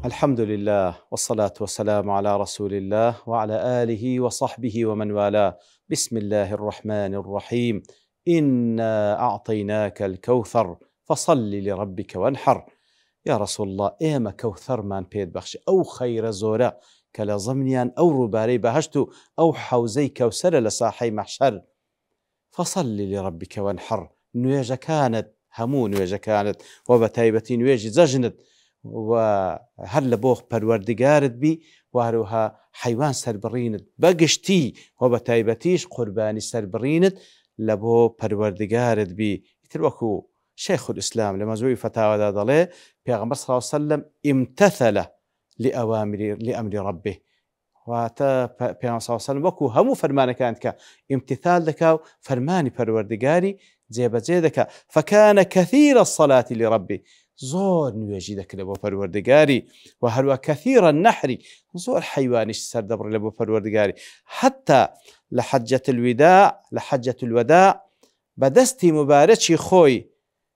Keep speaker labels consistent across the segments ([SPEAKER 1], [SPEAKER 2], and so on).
[SPEAKER 1] الحمد لله والصلاة والسلام على رسول الله وعلى آله وصحبه ومن والاه بسم الله الرحمن الرحیم إنا أعطيناك الكوثر فصل لربك وانحر یا رسول اللە ئێمە کەوثەرمان پێت بەخشی ئەو خەیرە زۆرە کە لە زمنیان ئەو ڕووبارەی بەهەشت و ئەو حەوزەی کەوسەرە لە ساحەی مەحشەر فصل لربک وانحر نوێژەکانت هەموو نوێژەکانت و بە تایبەتی نوێژی جەژنت و هەر لە بۆ پەروەردگارت بی و هەروەها حەیوان سەربڕینت بە گشتی و بە تایبەتیش قوربانی سەربڕینت لە بۆ پەروەردگارت بی ئیتر وەکو شیخ الاسلام لە مەجموعی فەتاوادا دەڵێ پێغەمبەر صلی اللە علیە وسلم امتثل لأوامر لأمر ربه واتە پێغەمبەر صلی اللە علیه وسلم وەکو هەموو فەرمانەکان کە ئیمتثال دەکا و فەرمانی پەروەردگاری جێبەجێ دەکا فکان کثیر الصلاة لربه زۆر نوێژی دەکرد بۆ پەروەردگاری و هەروە کثیر النحر زۆر حەیوانیش سەردەبڕی لە بۆ پەروەردگاری حتی لە حجة الوداع لە حجة الوداع بە دەستی موبارەکی خۆی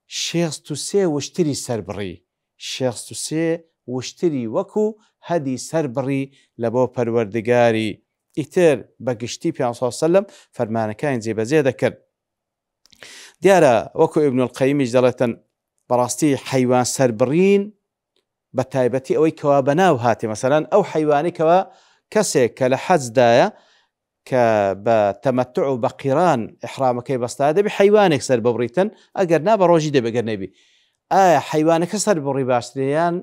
[SPEAKER 1] 63 وشتری سەربڕی، 63 وشتری وەکو هەدی سەربڕی لە بۆ پەروەردگاری، ئیتر بە گشتی پێغەمبەر صلی اللە علیە وسلم فەرمانەکانی جێبەجێ دەکرد. دیارە وەکو ابن القیمیش دەڵێتن بەڕاستی حەیوان سەربڕین بە تایبەتی ئەوەی کەوا بەناو هاتێ مەسەلەن ئەو حەیوانەی کەوا کەسێک کە لە حەجدایە کە بە تەمەتع و بە قیران ئیحرامەکەی بەستایە دەبی حەیوانێک سەر ببڕیتن ئەگەر نا بە ڕۆژی دەبێ گەر نەبی ئایا حەیوانەکە سەر بڕی باشترە یان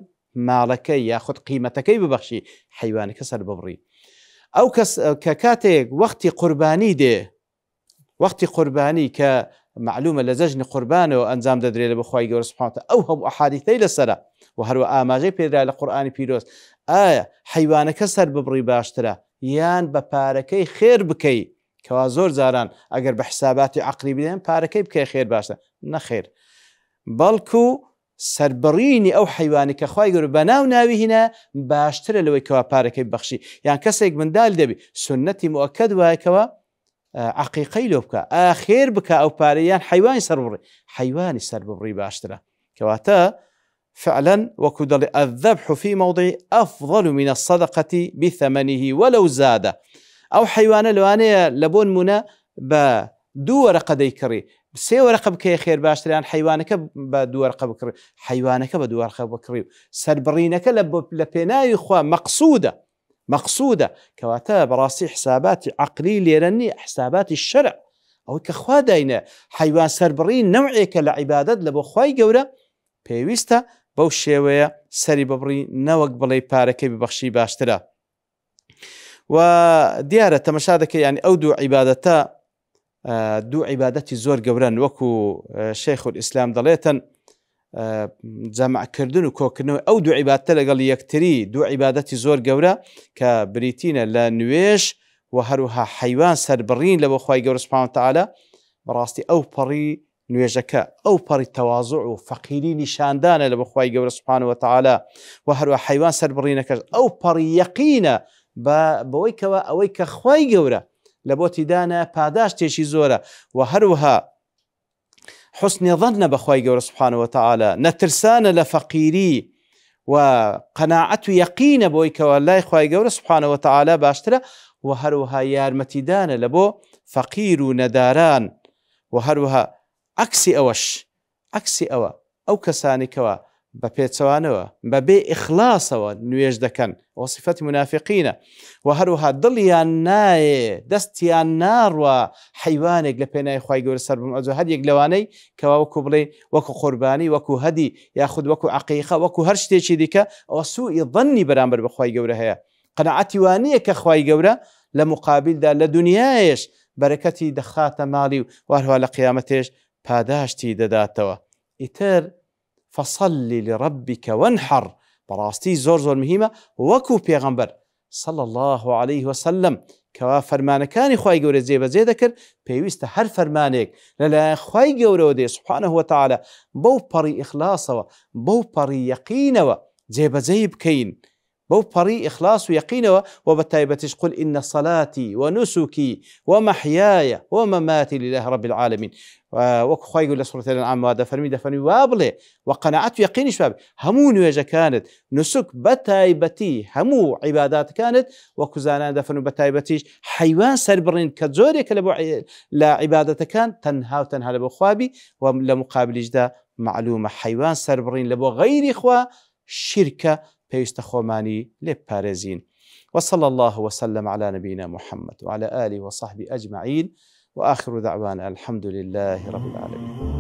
[SPEAKER 1] ماڵەکەی یاخود قیمەتەکەی ببەخشی حەیوانەکە سەر ببڕی ئەو کەس کە کاتێک وەختی قوربانی دێ وەختی قوربانی کە مەعلومە لە جەژنی قوربانەوە ئەنجام دەدرێت لە بۆ خوای گەورە سبحانە وتعالی ئەو هەموو ئەحادیثەی لەسەرە و هەروە ئاماژەی پێدرا لە قورئانی پیرۆز ئایا حەیوانەکە سەر ببڕی باشترە یان بە پارەکەی خێر بکەی کەوا زۆر جاران ئەگەر بە حساباتی عەقلی بدەن پارەکەی بکەی خێر باشترە نەخێر بەڵکو سەربڕینی ئەو حەیوانی کە خوای گەورە بەناو ناوی هینا باشترە لەوەی کەوا پارەکەی ببەخشی یان کەسێک مندال دەبی سوننەتی موئەکەد وایە کەوا عەقیقەی لۆ بکە ئا خێر بکە ئەو پارە یان حەیوانی سەر ببڕی حەیوانی سەر ببڕی باشترە کەواتە فعلا وەکو دەڵێ الذبح في موضع أفضل من الصدقة بثمنه ولو زاد ئەو حەیوانە لەوانەیە لە بۆ نمونە بە دوو وەرەقە دەیکڕی سێ وەرەقە بکەیە خێر باشترە یان حەیوانەکە بە دوو وەرەقە بکڕی حەیوانەکە بە دوو وەرەقە بکڕی و سەربڕینەکە لە لە پێناوی خوا مەقسوودە مەقسوودە کەواتە بەڕاستی حساباتی عەقلی لێرە نییە حساباتی شەرع ئەوەی کە خوا داینە حەیوان سەربڕین نەوعێکە لە عیبادەت لە بۆ خوای گەورە پێویستە بەو شێوەیە سەری ببڕی نەوەک بڵێی پارەکەی ببەخشی باشترە و دیارە تەمەشا دەکەی ینی ئەو دوو عیبادەتە دوو عیبادەتی زۆر گەورەن وەکو شێخ ئیسلام دەڵێتن جەمعکردن و کۆکردنەوەی ئەو دوو عیبادەتە لەگەڵ یەکتری دوو عیبادەتی زۆر گەورە کە بریتینە لە نوێژ و هەروها حەیوان سەربڕین لە بۆ خوای گەورە سبحانه وتعالی بەڕاستی ئەو پەڕی نوێژەکە ئەو پەڕی تەوازوع و فەقیری نیشاندانە لە بۆ خوای گەورە سبحانە وتعالی و هەروە حەیوان سەربڕینەکەش ئەو پەڕی یەقینە بە بەوەی کەوا ئەوەی کە خوای گەورە لە بۆتی دانە پاداشتێکی زۆرە و هەروەها حسنی ظنە بە خوای گەورە سبحانە وتعالی نەترسانە لە فەقیری و قەناعەت و یەقینە بۆی کەوا لای خوای گەورە سبحانە وتعالی باشترە و هەروەها یارمەتیدانە لە بۆ فەقیر و نەداران وە هەروەها عەکسی ئەوەش، عەکسی ئەوە، ئەو کەسانەی کەوا بە پێچەوانەوە، بە بێ ئیخلاسەوە نوێژ دەکەن، ئەوە سیفەتی مونافیقینە، وە هەروەها دڵیان نایێ، دەستیان ناڕوا حەیوانێک لە پێناوی خوای گەورە سەر ببڕن، ئەوجا هەر یەک لەوانەی کەوا وەکو بڵێین وەکو قوربانی، وەکو هەدی، یاخود وەکو عەقیقە، وەکو هەر شتێکی دیکە، ئەوە سوئی ظەنی بەرامبەر بە خوای گەورە هەیە، قەناعەتی وا نییە کە خوای گەورە لە موقابیلدا لە دونیایش بەرەکەتی دەخاتە ماڵی و هەروەها لە قیامەتێش پاداشتی دەداتەوە ئیتر فصل لربک وانحر بەڕاستی زۆر زۆر مهیمە وەکو پێغەمبەر صلی اللە علیه وسلم کەوا فەرمانەکانی خوای گەورە جێبەجێ دەکرد پێویستە هەر فەرمانێک لەلایەن خوای گەورەوە دێ سبحانه وتعالی بەو پەڕی ئیخلاصەوە بەو پەڕی یەقینەوە جێبەجێی بکەین. بەو پەڕی ئیخلاص و یەقینەوە، وە بە تایبەتیش قل ان صلاتی و نسکی و محیای و مماتی لله رب العالمین، وەک خوای گەورە لە سورەت الانعام وا دەفەرمی، دەفەرمی وا بڵێ و قەناعەت و یەقینیش وابێ هەموو نوێژەکانت، نسک بە تایبەتی هەموو عیباداتەکانت، وەکو زانایان دەفەرموون بە تایبەتیش حەیوان سەربڕین کە جۆرێکە لە بۆ لە عیبادەتەکان تەنها و تەنها لە بۆ خوا بی، و لە مقابلیشدا مەعلومە حەیوان سەربڕین لە بۆ غەیری خوا شیرکە پێویستە خۆمانی لێ بپارێزین. وصلی اللە وسلم علی نبینا محمد وعلی آله وصحبه اجمعین وآخر دعوانا الحمد لله رب العالمین.